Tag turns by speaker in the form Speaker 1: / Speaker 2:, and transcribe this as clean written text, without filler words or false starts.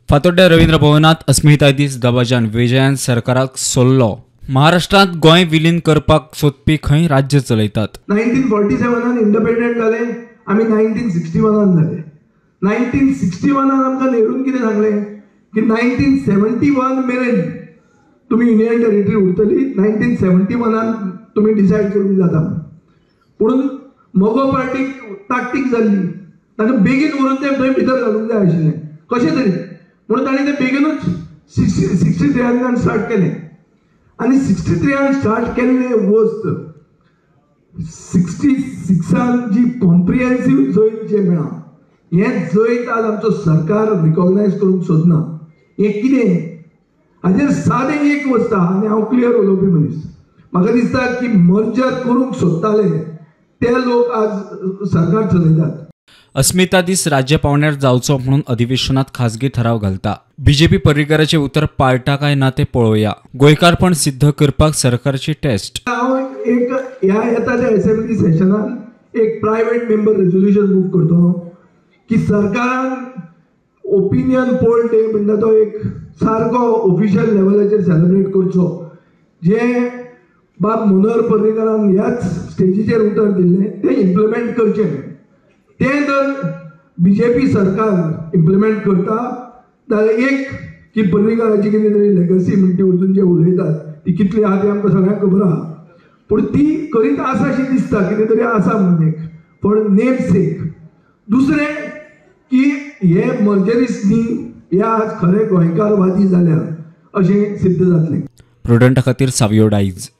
Speaker 1: फातोड्ड्या रवींद्र भवनात अस्मिताय दीस दबाज्यान विजयान सरकाराक सोल्लो. महाराष्ट्रांत गोंय विलीन करपाक सोदपी खंय राज्य चलयतात.
Speaker 2: 1947 इंडिपेंडंट जाले आमी, 1961 जाले. 1961 आमकां नेरून कितें सांगलें की 1971 मेरेन तुमी युनियन टेरिटरी उरतली, 1971 तुमी डिसायड करूंक जाता. पूण मगो पार्टीक ताकतीक जाल्ली, तांकां बेगीन व्हरून तें थंय भितर घालूंक जाय आशिल्लें कशें तरी, म्हणून तांणी तें बेगीनूच 63 स्टार्ट केलें. आनी 63 स्टार्ट केल्लें वस्त 66 जी कॉम्प्रिहेन्सीव जैत जें मेळ्ळां, हें जैत आज आमचो सरकार रिकॉग्नायज करूंक सोदना. हें कितें हाजेर सादें एक वस्त आहा, आनी हांव क्लियर उलोवपी मनीस, म्हाका दिसता की मर्जर करूंक सोदताले ते लोक आज सरकार चलयतात.
Speaker 1: अस्मिता दीस राज्य पावंड्यार जावचो म्हणून अधिवेशनात खासगी ठराव घालता. बीजेपी पर्रीकराचें उतर पाळटा काय ना तें पळोवया. गोंयकारपण सिद्ध करपाक सरकारची टेस्ट.
Speaker 2: हांव एक ह्या येता त्या असेंब्ली सेशनान एक प्रायवेट मेंबर रेजोल्युशन मूव करतलो की सरकारान ओपिनियन पोल डे म्हणटा तो एक सारको ऑफिशियल लेवलाचेर सेलिब्रेट करचो, जे बाब मनोहर पर्रीकरान ह्याच स्टेजीचेर उतर दिल्लें तें इम्प्लिमेंट करचें. तें जर बीजेपी सरकार इम्प्लिमेंट करता जाल्यार एक की पर्रीकराची कितें तरी लेगसी म्हणटी अजून जे उलयतात ती कितली आहा ती आमकां सगळ्यांक खबर आहा, पूण ती करीत आसा अशी दिसता, कितें तरी आसा म्हणून एक फॉर नेम सेक. दुसरें की हे मर्जरीस न्ही, हे आज खरे गोंयकारवादी जाल्या अशें सिद्ध जातलें.
Speaker 1: प्रुडंटा खातीर सावियो डाईज.